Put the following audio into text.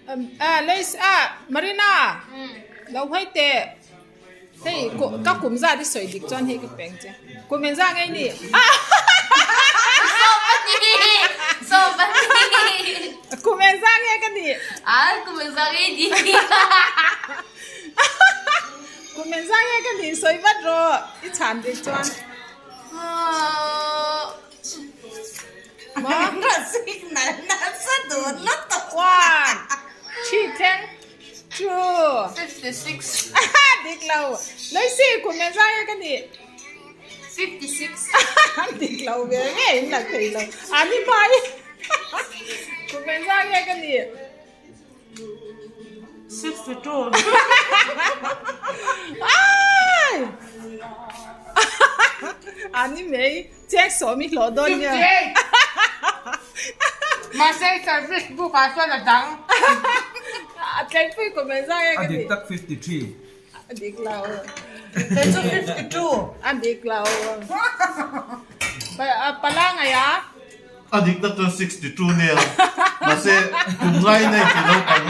Lois a Marina lo hawi teh hei ka kum zat i sawi dik chuan hei ka peng che kum engzah nge i nih kum engzah nge ka nih kum engzah nge ka nih sawi vat rawh i chhan dik chuan. One, three thleng, two. 56. Dik lo. Loisi, kum engzah nge ka nih? 56. Dik lo ve nge in la thei lo. A ni pai. Kum engzah nge ka nih? 62. Ai! A ni mai. Chek sawm i hlawh dawn nia. 58. Mahse service book ah chuan a dang. A tlenpui kum engzah nge ka A nih? dik tak 53. A dik lo. Kei chu 52. A dik lo. Pala ngaih a? A dik tak chuan 62 nia. Mahse kum lai nei ti naupang.